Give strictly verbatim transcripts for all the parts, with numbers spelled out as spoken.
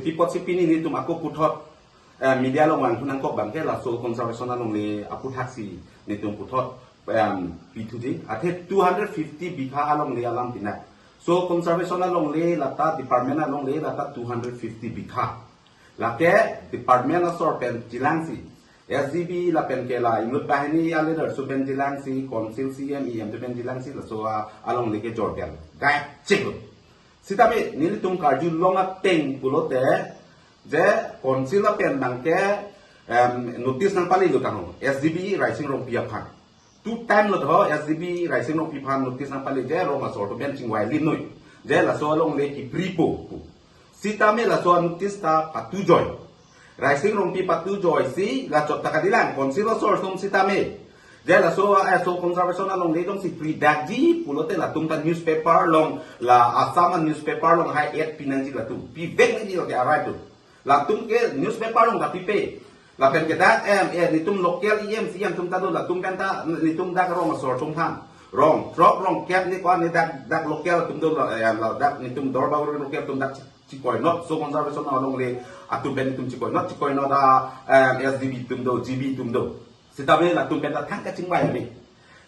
Apotsi pini netum ako puthot, eh, media along vangthu nangkok abangke la soil conservation alongle aputhaksi netum puthot, em, pithuji. Athe two hundred fifty bigha alongle alam pinak. Soil conservation alongle lata department alongle lata two hundred fifty bigha. Lake department asor pen chilangsi, S G B lapen ke la inut banghini a-leader atum pen chilangsi, council C E M, E M atum pen chilangsi laso a-, alongle kejor pen gaicheklo. Sitame nelitum karjulong ateng pulote, je council lapen abangke, em, notice nangpalelo tangho, S G B Raising Rongpi aphan. Two time lo tho, S G B Raising Rongpi aphan notice nangpale je rong asor atum pen chingvai linnoi, je laso alongle kipripo pu. Sitame laso notice ta patujoi. Raising Rongpi patujoisi la chot ta kadilang, council asor atum sitame. Je laso, eh, soil conservation alongle jongsi pridakji pulote latum ta newspaper along, la Assam a-newspaper along hai ad pinangji latum. Pivek nangji lake arai atum. Latum ke newspaper along ta pipe. Lapen ke dak, em, eh, netum local E M, C E M atum ta do, latum pen ta netum dak rong asor atum aphan. Rong throk rong kep ni ko ni dak, dak local atum do, eh, la dak netum Duarbagori local atum dak chi-, chikoinot, soil conservation alongle atum pen netum chikoinot, chikoinot a, em, S G B atum do, G B atum do. Sitame latum pen ta thang kachingvai ni.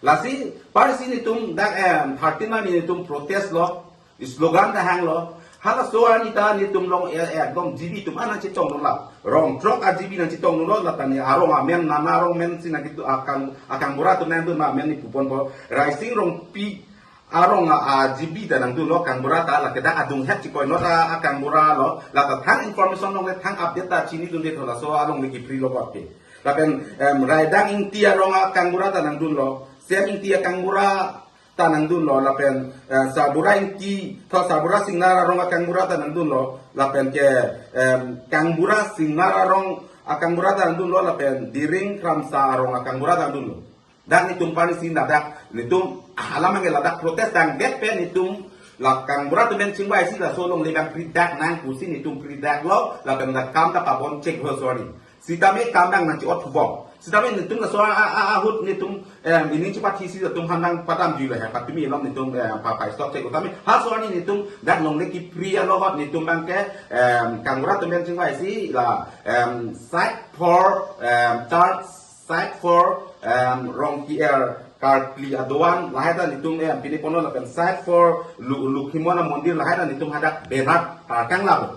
Lasi parsi netum dak, em, thirteen arni netum protest lo, slogan ta hanglo. Halaso arni ta netum along, eh, eh, ekdom G B atum an nangchetonglo la. Rong throk a-G B nangchetonglo, lata ni arong amen, nana arong amen si nangketu akang, akangbura atum nangdun ma amen ni puponpo. Raising Rongpi arong a, a-G B ta nangdunlo kangbura ta, lake dak adung het chikoinot a, akangbura lo, lata thang information alongle thang update ta chinidunde tho laso alongle kiprilo bot ke. Lapen, em, Raidang Ingti arong akangbura ta nangdunlo, Sem Ingti akangbura ta nangdunlo, lapen, eh, Sarbura Ingti, tho Sarbura Singnar arong akangbura ta nangdunlo, lapen ke, em, kangbura Singnar arong akangbura ta nangdunlo, lapen Diring Kramsa arong akangbura ta nangdunlo. Dak netum parsi ladak, netum alam angke ladak protest dangdet pen netum la kangbura atum pen chingvaisi laso alongle abang pridak nang pusi netum pridaklo, lapen dak kam ta paboncheklo sorry. Sitame kam abang nangchi-ot thubom. Sitame netum laso a, a, a, ahut netum, em, ining chepathisi latum hanang padamjuilo he, patumi along netum, em, pa, pa stop chek utame. Ha sorry netum dak alongle kipri alo ahut netum abangke, em, kangbura atum pen chingvaisi la, em, site for, em, church site for, em, Rongpi-er Karkli adovan, lahai ta netum, em, pini ponlo lapen site for Lu-, Lukhimon amondir lahai ta netum hadak banner tarkang labo.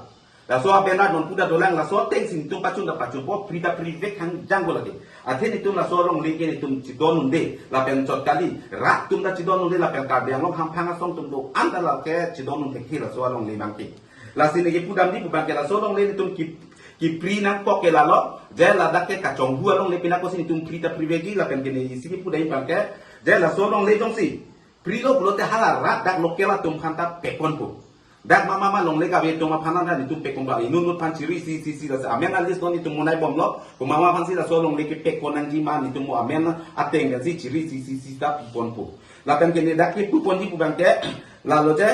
Laso a-banner non puda dolang laso atengsi netum pachun ta pachunpo, pri ta privek hangjangpo lake. Athe netum laso alongle ke netum chidon unde, lapen chot kali, rat atum ta chidon unde, lapen Karbi Anglong hamphang asong atum do-an ta lake chidon un thekthe laso alongle abangke. Lasi neke pudamji pu abangke laso alongle netum ki, kipri nangkok ke lalo, je ladak ke kachonghu alongle pinakosi netum pri ta privekji lapen ke ne isi kipudam abangke, je laso alongle jongsi prilo pulote hala rat dak local atum aphan ta pekponpo. Dak mama ma alongle kave atum aphan ta netum pekponpo. Inut inut aphan chiri isi isi isi lasi amen a-list non netum monai bomlo. Ko mama aphansi laso alongle kepekpon nangji ma netum mo amen ateng dan si chiri isi isi isi ta piponpo. Lapen ke ne dak kipuponji pu abangke, lalo je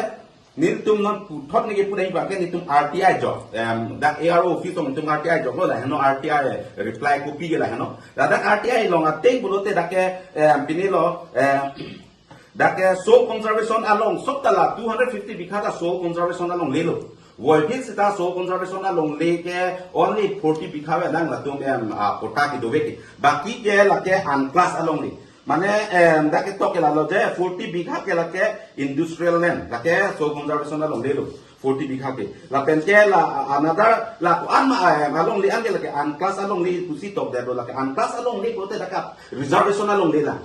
netum non puthot neke pudam abangke netum R T I ajok. Em, dak A R O office along netum R T I ajoklo, laheno R T I reply copy ke laheno. Ladak R T I along ateng pulote dak ke, em, pinilo, em, dak ke soil conservation along sop ta la two hundred fifty bigha ta soil conservation alonglelo. Voiphit sita soil conservation alongle ke only forty bigha avelang latum, em, a, patta kedovek ke. Baki ke lake unclass alongle. Mane, em, dak ketok ke lalo je forty bigha ke lake industrial land, lake soil conservation alonglelo, forty bigha ke. Lapen ke la, a, another la ko-an ma, em, alongle an ke lake unclass alongle pusi tokdetlo, lake unclass alongle pulote dak ke reservation alongle la.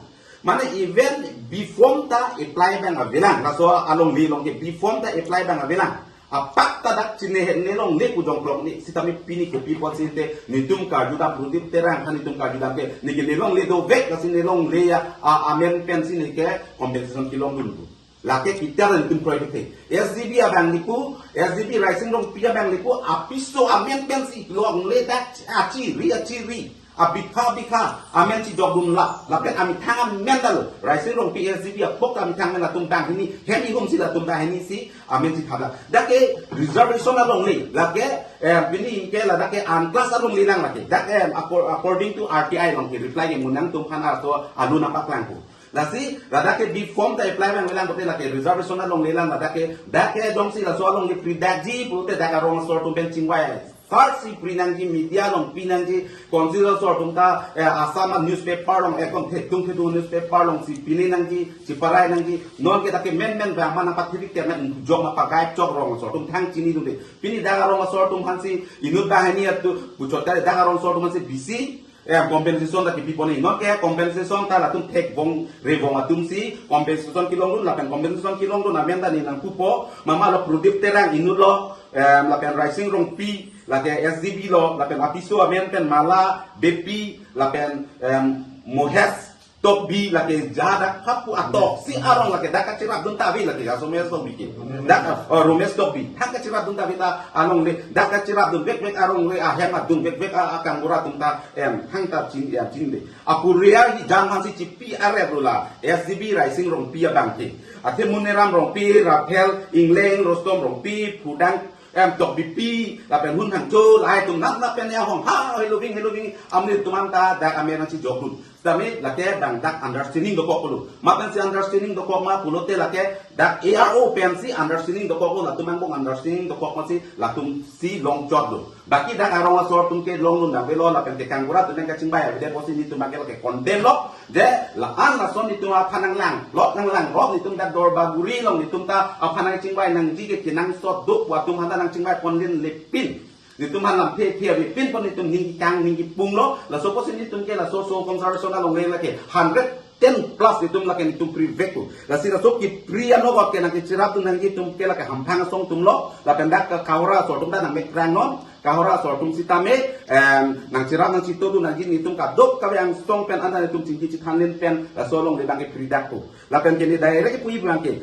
Mane even B-Form ta apply abang avelang, laso alongle along ke B-Form ta apply abang avelang. Apak ta dak chine he nelongle pu jongklok ni, sitame pini kopi apotsi te netum karjudam, Prodip Terang aphan netum karjudam ke, neke nelongle dovek lasi nelongle a, a, amen pensi neke compensation kelongdun pu. Lake kitar netum kroi dikte. S G B abang ni pu, S G B Raising Rongpi abang ni pu, apiso amen pensi longle dak achiri achiri, abigha bigha amen chijokdun la, lapen amethang amen ta lo. Raising Rongpi S G B apok ta amethang amen, latum banghini, hem ihum si latum banghini si amen chithap la. Dak ke reservation alongle, lake, eh, pini ke ladak ke unclass alongle lang lake. Dak, eh, acco-, according to R T I along ke reply ke mo nangtum aphan arso alu nangpaklangpo. Lasi ladak ke B form ta apply abang avelang, bote lake reservation alongle lang, ladak ke, dak ke jongsi laso alongle pri dakji pulote dak arong asor atum pen chingvai. First si pri nangji, media along pi nangji, council asor atum ta, eh, Assam a newspaper along, eh, kon thekdung thekdung newspaper along si pini nangji, si parai nangji. Non ke dak ke menmen abang mana pathirik ke men jok ma pagai chok arong asor atum thang chinidunde. Pini dak arong asor atum aphansi inut banghini atu puchot kali, dak arong asor atum aphansi bisi, eh, compensation ta kipi pon-e. Non ke compensation ta latum thekvong revong atum si compensation kelongdun, lapen compensation kelongdun amen ta ne nangpupo, mama lo Prodip Terang inut lo, em, lapen Raising Rongpi, lake S G B lo, lapen apiso amen pen Mala Beypi, lapen, em, Mohesh Tokbi, lake jadak papu atok si arong lake dak kachirapdun ta ave, lake aso Romesh Tokbi ke. Dak, oh, Romesh Tokbi. Thang kachirapdun ta ave ta alongle, dak kachirapdun vekvek alongle, ahem adun vekvek a, a gaonbura atum ta, em, thang ta chin, em, chinde. Apuria hi jam hansi chipi arep lo la, S G B Raising Rongpi abang ke. Athe Muniram Rongpi, Rafael Ingleng, Rostom Rongpi, Phudang, em, Tokbipi, lapen Hun Hangjo, lahai atum nat nat pen ya hong ha, heloving, heloving, amonit atum anta dak amen nangchijokdun. Sitame lake bang dak understanding dokok pulo. Mapensi understanding dokok ma pulote lake dak A R O pensi understanding dokok lo, latum angbong understanding dokok masi latum si longchotlo. Baki dak arong asor atum ke longdun abang avelo, lapen ke gaonbura atum nang kachingvai avedet pusi netum abang ke lake condemn lo. Je la-an lason netum aphan nanglang, lot nanglang, lot netum dak Dorbaguri along netum ta aphan nangchingvai nangji ke kenangsot do pu atum aphanta nangchingvai pondunlepin. Netum aphan lamthe the avepin pon netum ning kekang ning kepung lo. Laso pusi netum ke laso so conservation alongle lake hundred ten plus netum lake netum privek tu. Lasi laso kepri anokot ke nangkachirapdun nangji atum ke lake Hamphang asong atum lo. Lapen dak ke Kohora asor atum ta nangmekrang non. Kohora asor atum sitame, em, nangchirap nangchitodun nangji netum kadokave angsong pen anta netum chingki chithanlen pen laso alongle abang ke pri dak tu. Lapen ke ne direct puji abang ke,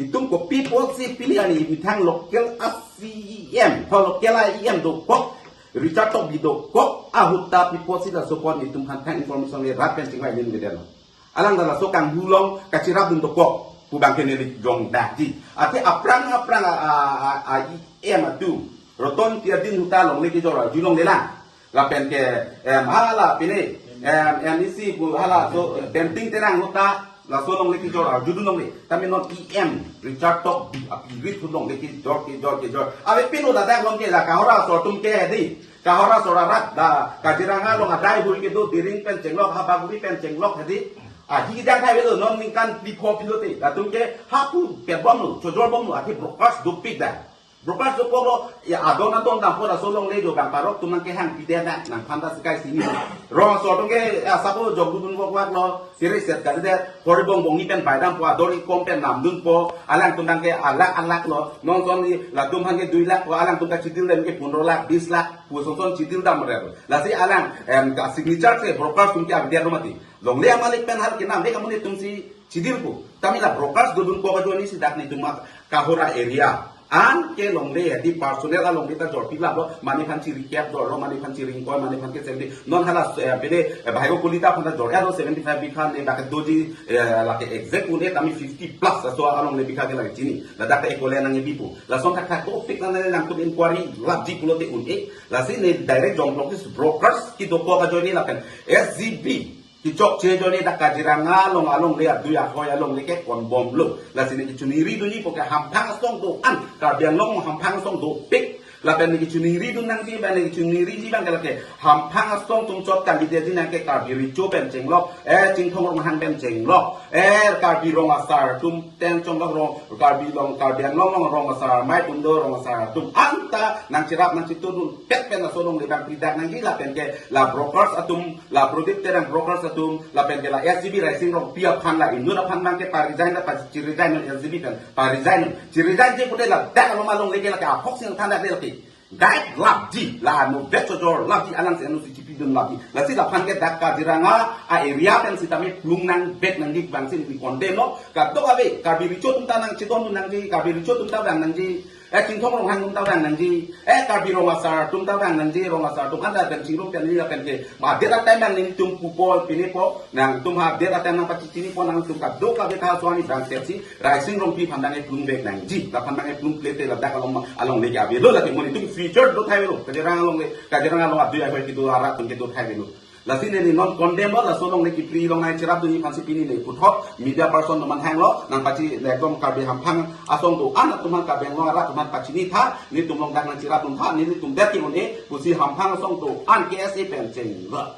itum kopi apotsi pini arni methang local a C E M, ho local a E M dokok, Richard Tokbi dokok, ahut ta pi apotsi laso apot netum aphan thang information le rat pen chingvai nin beden lo. Alang ta laso kanghu along kachirapdun dokok pu abang ke neli jong dakji. Athe aphrang aphrang a, a, a, a E M atum, Roton Tiadin ahut ta longle kejor arjulongle lang. Lapen ke, em, hala pini, em, M E C pu hala so, Benting Terang ahut ta laso longle kejor arjudun longle. Tame non E M Richard Tokbi apirit ahut longle kejor, kejor, kejor. Avepin ahut ladak along ke la Kohora asor atum ke hedi. Kohora asor arat, da Kaziranga along adai hui kedo, Diring pen chenglok, Habaguri pen chenglok hedi. Ahi kejang thai avelo, non ningkan phli pho phli lote. Latum ke hapu pet bomlo, chojor bomlo, athe brokers dopik da. Brokers dokok lo, ya adon adon dampo laso longle jo bang parok atum nangkehang pidet na, nangphan ta sikai sini. Rong asor atum ke, ya, sapo jok dudun vokvak lo, siri set kali det, hori bong bong ni pen baidampo, ador ikom pen namdunpo, alangtum abang ke alak alak lo, non son ni latum aphan ke dui lakh po, alangtum ta chidil dem ke pondro lakh, bis lakh, pu son son chidil dam re lo. Lasi alang, em, ka signature ke brokers atum ke avedet lo mati. Longle amalik pen hal kenam, dek amonit atum si chidil pu. Tame la brokers dodun po kajo ni si dak netum ma Kohora area. Anke longle hedi personal alongle ta jor pilap lo, mane aphan chiri kep jor lo, mane aphan chiri ingkoi, mane aphan ke seventy. Non hala, eh, pede, eh, Bhai Gokuli ta aphan ta jor ya lo seventy five bigha ne dak doji, eh, lake exact un-e tame fifty plus laso alongle bigha ke lake chini. Ladak ta ekole nangkebi pu. Lason thakthak topik nang nangtum inquiry lapji pulote un-e. Lasi ne direct jongblok si brokers kedokok ajoine lapen S G B kechokche ajoine dak Kaziranga along alongle adui ahoi alongle ke konbomlo. Lasi ne kechoningridunji pu ke Hamphang asong do-an, Karbi Anglong Hamphang asong dopik. Lapen ne kechoningridun nangji abang, ne kechoningriji abang ke lake Hamphang asong atum chot kandidetji nang ke Karbi Recho pen chenglok, eh, Chinthong Ronghang pen chenglok, eh, Karbi rong asar atum pen chenglok, rong Karbi along, Karbi Anglong along rong asar amei atum do, rong asar atum anta nangcherap nangchitodun pet pen laso alongle abang pri dak nangji lapen ke la brokers atum, la Prodip Terang brokers atum, lapen ke la S G B Raising Rongpi aphan, la inut aphan abang ke pa-resign, la pa-, chi-resign non S G B pen, pa-resign non. Chi-resignji pute ladak along alongle ke lake ahok si nangthan dak le lake. Guide lapji, la anu bet chojor lapji, alang si anu si chipidun lapji. Lasi laphan ke dak Kaziranga a-area pen sitame plung nangbet nangji abang si ne condemn lo. Kadokave, Karbi Recho atum ta nangchidon nangji, Karbi Recho atum ta vang nangji. Eh, Chinthong Ronghang atum ta vang nangji. Eh, Karbi rong asar atum ta vang nangji, rong asar atum anta pen chingrum pen ni lapen ke. Ma adet atum nangtum pupo pinipo, nangtum ha adet atum nangpachinipo, nangtum kadokave ta suani bang sepsi, Raising Rongpi aphan abang ke plung vek nangji. Laphan abang ke plung plete ladak along, alongle ke avelo lake amonit atum future do thai avelo. Kaziranga alongle, Kaziranga along adui ahoi kedo arat atum kedo thai avelo. Lasi neli non condemn lo, laso alongle kepri along nangcherapdunji aphansi pini neli puthot media person atum aphan hanglo, nangpachi le ekdom Karbi hamphang asong do-an atum aphan, Karbi Anglong arat atum aphan pachini tha, nelitum along dak nangcherapdun tha, nelitum det ke-un-e pusi hamphang asong do-an K S A pen chenglo.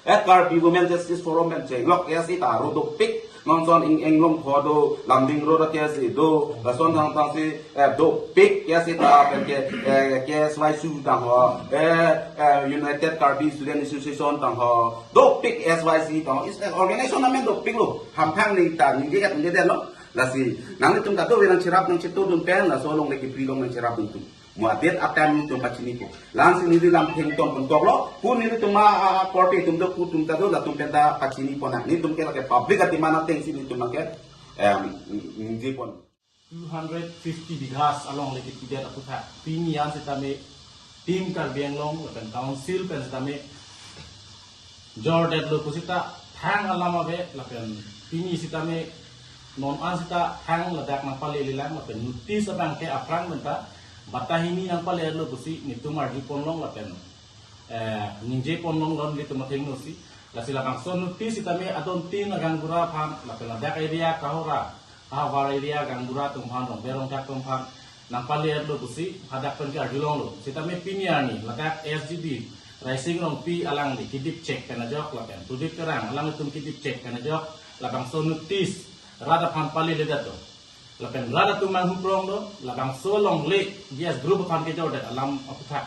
Eh, Karbi Women Justice Forum pen chenglok K S A ta ro dopik, non ason ing Englongpho do, Lumding Road K S A do, lason thangthang si, eh, dopik K S A ta pen ke, eh, K S Y S U tang ho, eh, eh, United Karbi Student Association tang ho, dopik S Y C tang ho, is organization amen dopik lo, hamphang ning ta, ning jegat ning jegat lo, lasi, nanglitum kadokave nangcherap nangchetordun pen, laso alongle kepri along nangcherapdun tum. Mo adet akan nelitum pachini po. Lasi neli lam thengton pon koklo, pu nelitum a, a, a, party atum do, pu atum ta do, latum pen ta pachini pon nang. Nelitum ke lake public a-demand atengsi nelitum ke, em, ningje pon. Two hundred fifty bighas alongle kepidet aphuthak. Pini an sitame Team Karbi Anglong, lapen Council pen sitame jordetlo pusita thang alam ave, lapen pini sitame non an sita thang ladak nangpalelelang, lapen notice abang ke aphrang pen ta bata hini nangpalelo pusi nelitum arju ponlong lapen, eh, ningje ponlong lon nelitum athengno si. Lasi labangso notice sitame adon tin agangbura aphan, lapen ladak area Kohora, ahavar area agangbura atum aphan, rongber rongthak atum aphan nangpalelo pusi hadak pen ke arjulonglo. Sitame pini arni ladak S G B Raising Rongpi alangli kedip chek pen ajok lapen Prodip Terang alanglitum kedip chek pen ajok labangso notice rat aphan paleledetlo. Lapen rat atum manghu prong do, labangso alongle D S group aphan kejordet alam aphuthak.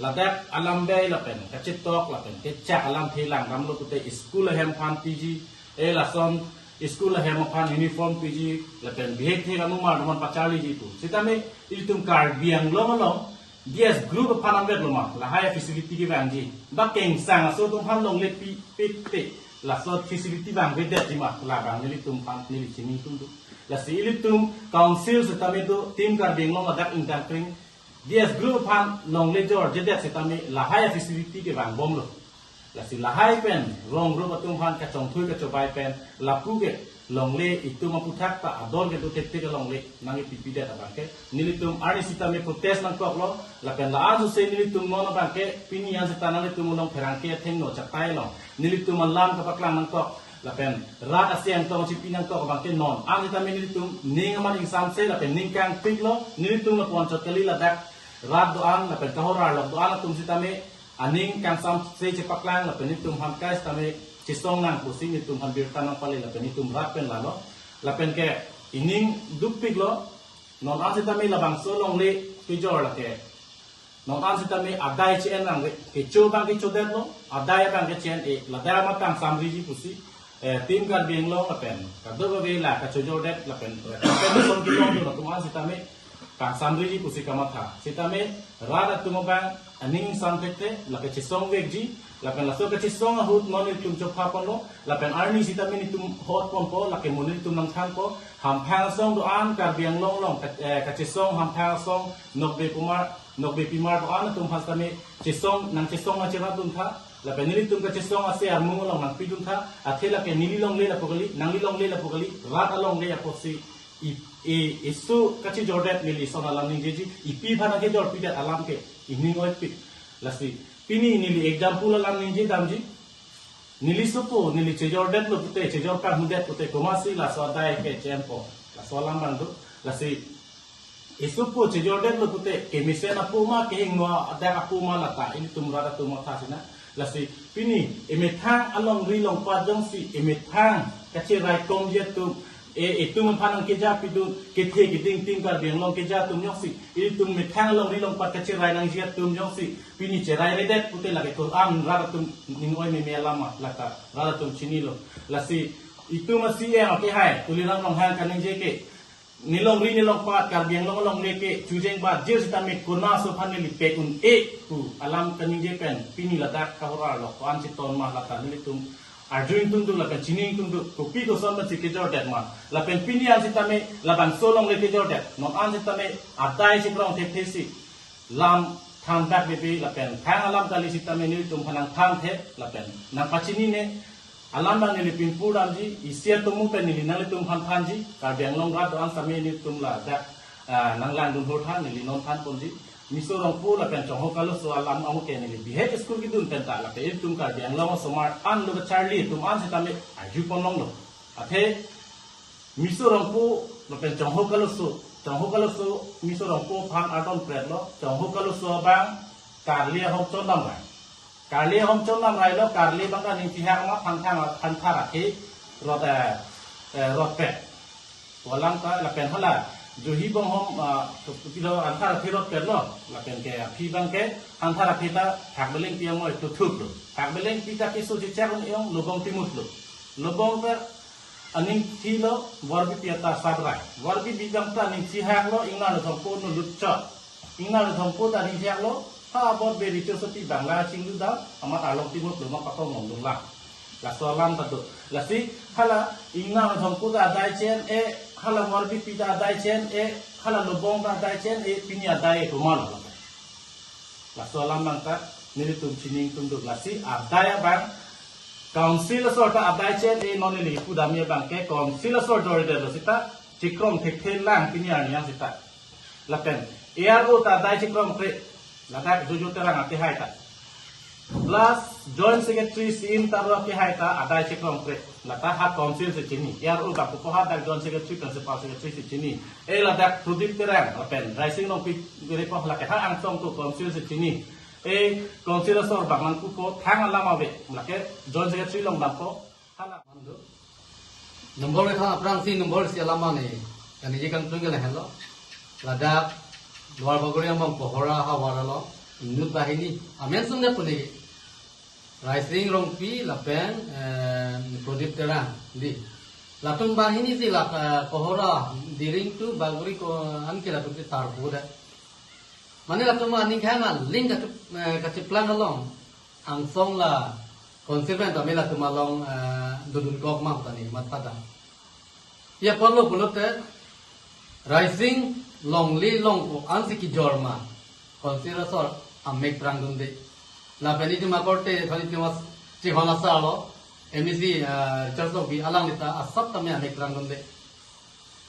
Ladak alam bai lapen kachetok lapen kechak alamthe langdamlo pute school ahem aphan piji, eh, lason school ahem aphan uniform piji, lapen bihek thek anumar atum aphan pacharliji pu. Sitame ilitum Karbi Anglong along D S group aphan anvetlo ma lahai facility kevangji. Ba kengsang aso atum aphan longle pi pete laso facility vangvedetji ma, labang nelitum aphan neli chini atum do. Lasi ilitum council sitame do, Team Karbi Anglong ladak ingtangkring D S group aphan longle jorjedet sitame lahai facility kevangbomlo. Lasi lahai pen rong group atum aphan kachongthui kachobai pen lapu ke longle itum aphuthak ta ador kedo thekthek alongle nangkepipidet abang ke nelitum arni sitame protest nangkoklo, lapen la-an sose nelitum non abang ke pini an sita nanglitum along pherangke athengno chatai along nelitum alam kapaklang nangkok, lapen rat aseng tong chipi nangkok abang ke non an sitame nelitum ning amat ingsamse lapen ning kangpiklo, nelitum lapu-an chot kali, ladak rat do-an lapen Kohora arlok do-an atum sitame aning kangsamse chepaklang lapen nelitum aphan kai sitame chesong nang pusi nelitum aphan birta nangpale lapen nelitum rat pen lalo. Lapen ke ining dukpiklo, non an sitame labangso alongle kejor lake non an sitame adai che-en nang kecho abang kechodetlo, adai abang ke che-en-e, ladak amat pangsamriji pusi, eh, Team Karbi Anglong lapen kadokave la kachojordet lapen, eh, lapen son kilong do atum an sitame pangsamriji pusi kamatha. Sitame rat atum abang aning ingsamthekthe, lake chesong vekji, lapen laso kachesong ahut non nelitum chopha ponlo, lapen arni sitame nelitum hot ponpo, lake mo nelitum nangthanpo, hamphang asong do-an Karbi Anglong along ka-, eh, kachesong hamphang asong nokbe pimar, nokbe pimar do-an atum aphan sitame chesong nangchesong nangcherapdun tha, lapen nelitum kachesong ase armung along nangpidun tha, athe lake neli longle lapu kali, nangli longle lapu kali, rat alongle apotsi i, i, isu kachejordet neli son alam ningjeji, ipi aphan nangkejorpidet alam ke ining oipik. Lasi pini neli example alam ningje damji. Neli sopo, neli chejordetlo pute, chejor kanghudet pute, komatsi laso adai ke che-enpo, laso alam abang do. Lasi isopo chejordetlo pute, kemesen apo ma, kehingno adak apo ma lata ilitum rat atum matha sinang. Lasi pini emethang alongri longpat jongsi emethang kacheraikomji atum, e, itum aphan nangkejapidun, kethe keding Team Karbi Anglong keja atum jongsi ilitum methang alongri longpat kacherai nangji atum jongsi pini cherairedet pute lake ko-an rat atum ning oi meme alam ma, lata rat atum chinilo. Lasi itum a-C E M akehai Tuliram Ronghang kaningje ke, nelongri nelongpat Karbi Anglong alongle ke chojeng bat jir sitame konat aso aphan neli pek un-e pu alam kaningje pen pini ladak Kohora arlok ko-an cheton ma lata nelitum arju ingtungdun lapen chini ingtungdun, kopi koson pensi kejordet ma. Lapen pini an sitame labangso alongle kejordet, non an sitame adai chekrong thekthesi lam thandak bebe lapen thang alam kali sitame nelitum aphan nangthanthe lapen nangpachinine. Alam abang neli pinpur damji, isi atomo pen neli nanglitum aphan thanji, Karbi Anglong rat do-an sitame nelitum ladak, ah, nanglangdun hor tha, neli non than ponji. Miso Rongpo lapen Chongho Kaloso alam amo ke neli bihek school kedun pen ta lapen itum Karbi Anglong osomar an lo kacharli atum an sitame arju ponlonglo. Athe Miso Rongpo lapen Chongho Kaloso, Chongho Kaloso Miso Rongpo aphan ardom pret lo, Chongho Kaloso abang Karli ahom chondam rai. Karli ahom chondam rai lo, Karli abang ta ning pihak ma Thangthang Thangthar athe rot, eh, eh, rot pet. Walang ta lapen hala Johi Bonghom, ah, pilo Anthar athe rot pet lo, lapen ke aphi abang ke Anthar aphi ta Thakbelengpi amoi tutup lo. Thakbelengpi ta keso chechak un-ong Lobong Timut lo. Lobong ta aningthi lo Vorbipi ata Sabrai. Vorbipi abang ta aningthi hak lo Ingnar Thongpo nu lutchot. Ingnar Thongpo ta aningthi hak lo ha abot beri chosoti Bangla chinglu da amat Arlong Timut lo ma patong long dunglang. Laso alam ta do. Lasi hala Ingnar Thongpo ta adai chen e, hala Vorbipi ta adai chen e, hala Lobong ta adai chen e, pini adai e komat lo. Laso alam abang ta nelitum chini ingtung duk. Lasi adai abang Council asor ta adai chen e, non neli pudamji abang ke Council asor jor-i det lo sita chikrom thekthe lang pini arni an sita. Lapen A R O ta adai chikrom kre, ladak Jojo Terang athe hai ta. Plus Joint Secretary C M Taro athe hai ta adai chikrom kre. Lata ha Council si chini. A R O abang pupo ha dak Joint Secretary, Principal Secretary si chini. E ladak Prodip Terang lapen Raising Rongpi gere po lake ha angsong tu Council si chini. E Council asor abang nangpupo thang alam ave. Lake Joint Secretary along dampo. Hala mando. Nombor ke aphrangsi nombor isi alam mane. Kaningje kangtung ke lahenlo. Ladak Duar Bagori angbong Kohora havar along inut banghini. Amen sung ne puni. Raising Rongpi lapen, eh, Prodip Terang di. Latum banghini si lak, eh, Kohora, Diring to Bagori ko an ke latum ke tarpu da. Mane latum aning khang aling kachup, eh, kachiplang along angsong la Council pen tame latum along, eh, dodun kok ma tani mat pada. Ya ponlo pulote Raising longle longpo ansi kijor ma Council asor amek prangdunde. Lapen itum akorte thani timas chihon asar lo M A C, eh, Richard Rongpi alangli ta asap tame amek prangdunde.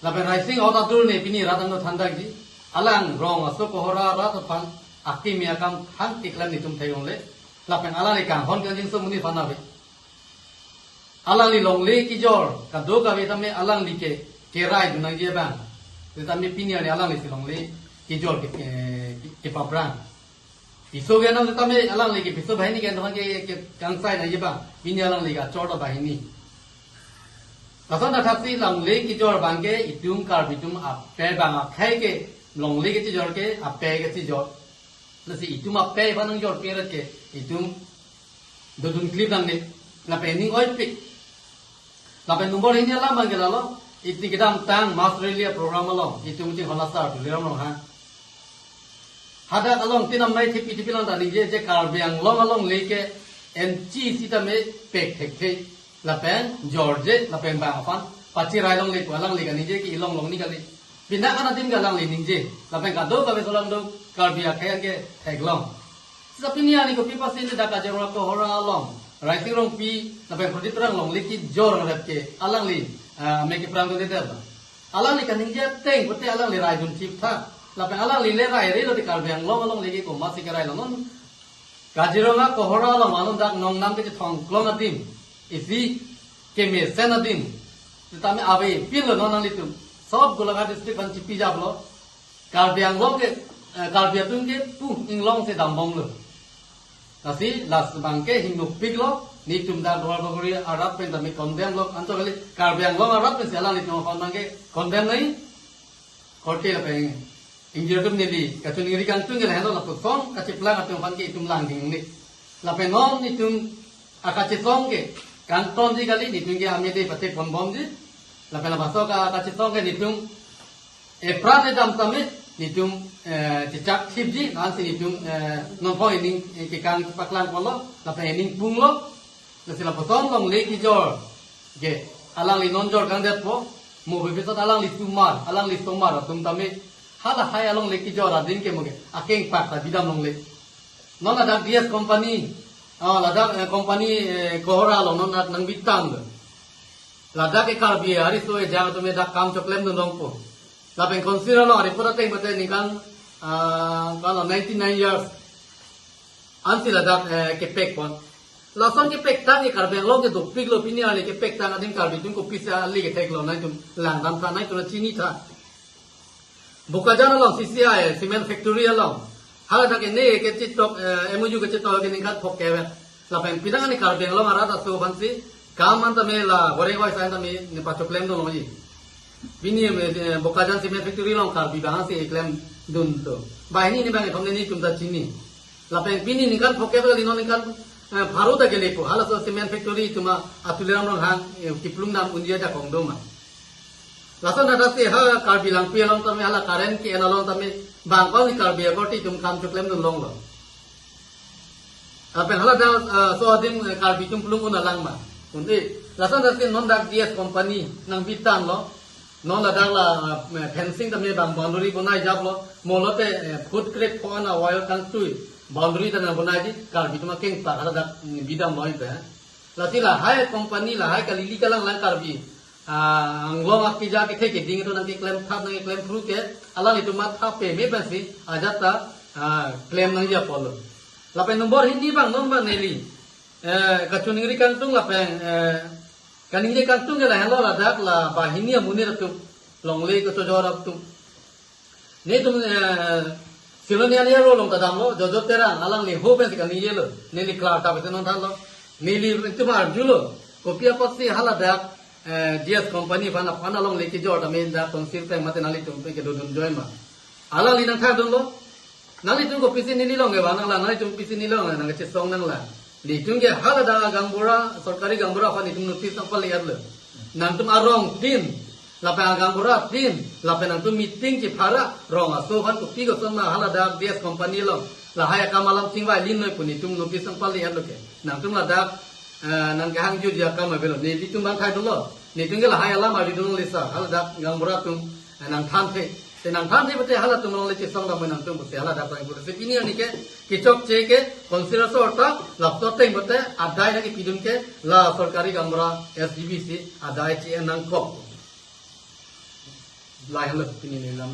Lapen Raising ahut adur ne pini rat angno thandakji. Alang rong aso Kohora rat aphan akimi akam thang keklem netum theklongle. Lapen alangli kanghon kangjinso amonit aphan ave. Alangli longle kijor kadokave tame alangli ke kerai dun nangji abang. Setame pini arni alangli si longle kijor ke, ke, kepaprang. Piso ke nam setame alangli ke piso banghini ke nam ke, ke kangsai nangji abang. Pini alangli ke achor ta banghini. Lason athaksi longle kijor abang ke itum Karbi atum ape abang akhei ke longle kechijor ke ape kechijor. Lasi itum ape aphan nangjor peret ke itum dodun klip nangne. Lapen ning oipik. Lapen nombor hini alam abang ke lalo, itum kedamtang mass rally program along itum chihon asar Tuliram Ronghang. Hadak along tin amei thepi thepi lang ta ningje je Karbi Anglong alongle ke N C C tame pek thekthe. Lapen jorje lapen bang aphan pachirai longle pu alangli kaningje ke ilong long ni kali. Pini an adim ke alangli ningje. Lapen kadokave solang do Karbi akhei ke theklong. Seta pini arni kopi apotsi ne dak Kaziranga Kohora along Raising Rongpi lapen Prodip Terang longle kijor rep ke alangli, ah, amek keprangdunde ba. Alangli kaningje ateng pute alangli rai dun chip tha. Lapen alangli le rai re lo te Karbi Anglong alongle ke komatsi kerai lo non. Kaziranga Kohora along anon dak nongnam kechethong klong adim, isi kemesen adim. Setame avepin lo non nanglitum. Sob Golaghat district aphan chipi japlo. Karbi Anglong ke, eh, Karbi atum ke pu inglong si dambomlo. Lasi last abang ke hingno piklo, netum dak Duar Bagori arat pen tame condemn lo, anto kali Karbi Anglong arat pensi alanglitum aphan abang ke condemn nai. Korte lapen ingjir atum neli kachiningri kangtung ke lahenlo, lapuson kachiplang atum aphan ke itum lang ding ni. Lapen non itum akachesong ke kangtonji kali, netum ke amede pate ponbomji. Lapen lapuson ka-, akachesong ke netum epran edam tame netum, eh, chechak thipji, ansi netum, eh, nonpho ining, eh, kekang paklang polo, lapen ining punglo. Lasi lapuson longle kijor ke alangli non jor kangdetpo, mo bebesot alangli tumar, alangli tomar atum tame halahai alongle kijor adin ke mo ke akeng pak ta bidam longle. Non ladak D S company, ah, ladak, eh, company, eh, Kohora along non ladak nangbitam do. Ladak ke Karbi ariso ejang atum dak kam choklem dun longpo. Lapen Council along aripot ateng pute ningkan Ah, kalau ninety-nine years. Ansi ladak, eh, kepek pon. Lason kepek tang ke Karbi Anglong ke dopik lo, pini arni kepek tang adim Karbi atum kopisi ale kethek lo, nangtum langdam tha, nangtum chini tha. Bokajan along C C I cement factory along. Haladak ke ne kechitok, eh, M O U kechitok ke ningkan phongkep. Lapen pinang arni Karbi Anglong arat aso aphansi kam an tame la goreng wai sai tame ne pachoklemdun longji. Pini, eh, Bokajan cement factory along Karbi abang si klemdun to. Banghini ni bang ethom nelitum ta chini. Lapen pini ningkan phongkep kali, non ningkan, eh, pharo ta kelepo. Halaso cement factory atum a Tuliram Ronghang, eh, kiplung dam unji ajakong doma. Lason hadak si ha Karbi Langpi along tame, hala current ke-en along tame, bang kong ni Karbi akorte atum kam choklemdun longlo. Lapen haladak, eh, so adim, eh, Karbi atum plung un alang ma. Unde, lason hadak si non dak D S company nangbi tanglo. Non ladak la, eh, fencing tame bang boundary bonai japlo. Mo lote, eh, foot crate pho-an a wire kangtui boundary ta nangbonaiji, Karbi atum akeng ta haladak, mm, bidam loi pe. Lasi lahai company, lahai kalili kalang lang Karbi, ah, Anglong akija kethe keding atum nangkeklem thap nangkeklem phru ke, alanglitum matha peme pensi ajat ta, ah, klem nangji apotlo. Lapen nombor hini bang non bang neli, eh, kachiningri kangtung lapen, eh, kaningje kangtung ke lahenlo, ladak la banghini amonit atum, longle kachojor atum. Netum, eh, Silonian Aro along ta damlo, Jojo Terang, alangli ho pensi kaningjelo, neli klar ta pensi non thanlo, nelitum arjulo, kopi apotsi haladak, eh, D S company aphan aphan alongle kejor tame dak council pen mate nanglitum pen kedodun join ma. Alangli nangthadunlo, nanglitum kopisi neli along kevang nanglang, nanglitum kopisi neli along nangkechesong nanglang. Netum ke haladak agaonbura, sorkari gaonbura aphan netum notice nangpale-etlo. Nangtum arong tin, lapen agaonbura tin, lapen nangtum meeting chephara, rong aso aphan kopi koson ma haladak D S company along lahai akam alam chingvai lin noi pu netum notice nangpale-etlo ke. Nangtum ladak, eh, nangkehang jutji akam avelo. Nelitum bang thadunlo. Netum ke lahai alam aridun lisa, haladak gaonbura atum, eh, nangthanthe. Te nangthanthe pute halatum alongle chesong dam nangtum pute haladak tang pute. Te pini arni ke kechokche ke council asor ta, laso ateng pute adai nangkepidun ke la sorkari gaonbura S D B si adai che-en nangkok. Lahelo pini nelam.